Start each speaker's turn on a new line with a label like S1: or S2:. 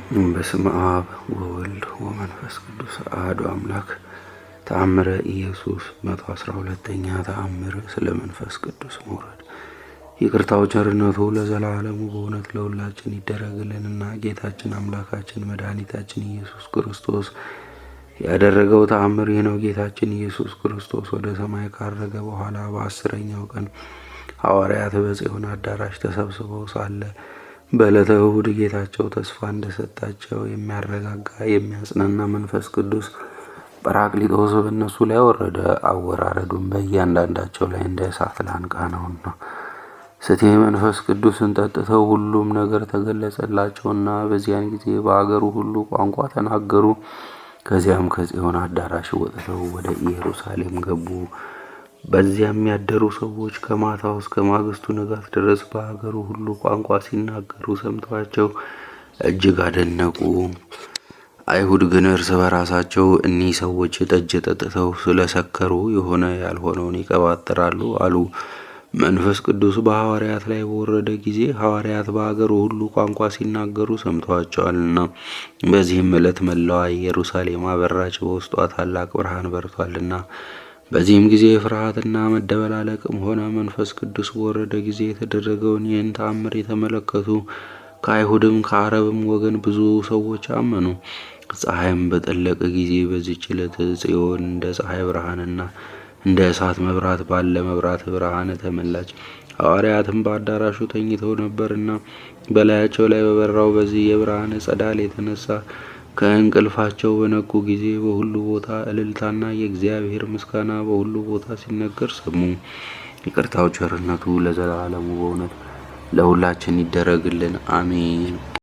S1: በስመ አብ ወወልድ ወመንፈስ ቅዱስ አሐዱ አምላክ። ተአምረ ኢየሱስ 112ኛ ተአምር ስለ መንፈስ ቅዱስ መውረድ። ይቅርታው ቸርነቱ ለዘላለሙ በእውነት ለሁላችን ይደረግልንና ጌታችን አምላካችን መድኃኒታችን ኢየሱስ ክርስቶስ ያደረገው ተአምር ይህ ነው። ጌታችን ኢየሱስ ክርስቶስ ወደ ሰማይ ካረገ በኋላ በ10ኛው ቀን ሐዋርያት በጽዮን አዳራሽ ተሰብስበው ሳለ በዕለተ እሁድ ጌታቸው ተስፋ እንደሰጣቸው የሚያረጋጋ የሚያጽናና መንፈስ ቅዱስ ጰራቅሊጦስ በእነሱ ላይ ወረደ። አወራረዱም በእያንዳንዳቸው ላይ እንደ እሳት ላንቃ ነውና ስቴ መንፈስ ቅዱስን ጠጥተው ሁሉም ነገር ተገለጸላቸውና በዚያን ጊዜ በአገሩ ሁሉ ቋንቋ ተናገሩ። ከዚያም ከጽዮን አዳራሽ ወጥተው ወደ ኢየሩሳሌም ገቡ። በዚያም ያደሩ ሰዎች ከማታው እስከ ማግስቱ ንጋት ድረስ በአገሩ ሁሉ ቋንቋ ሲናገሩ ሰምተዋቸው እጅግ አደነቁ። አይሁድ ግን እርስ በራሳቸው እኒህ ሰዎች ጠጅ ጠጥተው ስለሰከሩ የሆነ ያልሆነውን ይቀባጥራሉ አሉ። መንፈስ ቅዱስ በሐዋርያት ላይ በወረደ ጊዜ ሐዋርያት በአገሩ ሁሉ ቋንቋ ሲናገሩ ሰምተዋቸዋልና። በዚህም ዕለት መላዋ ኢየሩሳሌም አበራች፣ በውስጧ ታላቅ ብርሃን በርቷልና። በዚህም ጊዜ ፍርሃትና መደበላለቅም ሆነ። መንፈስ ቅዱስ በወረደ ጊዜ የተደረገውን ይህን ተአምር የተመለከቱ ከአይሁድም ከአረብም ወገን ብዙ ሰዎች አመኑ። ፀሐይም በጠለቀ ጊዜ በዚህች ዕለት ጽዮን እንደ ፀሐይ ብርሃንና እንደ እሳት መብራት ባለ መብራት ብርሃን ተመላች። ሐዋርያትም በአዳራሹ ተኝተው ነበርና በላያቸው ላይ በበራው በዚህ የብርሃን ጸዳል የተነሳ ከእንቅልፋቸው በነቁ ጊዜ በሁሉ ቦታ እልልታና የእግዚአብሔር ምስጋና በሁሉ ቦታ ሲነገር ሰሙ። ይቅርታው ቸርነቱ ለዘላለሙ በእውነት ለሁላችን ይደረግልን፣ አሜን።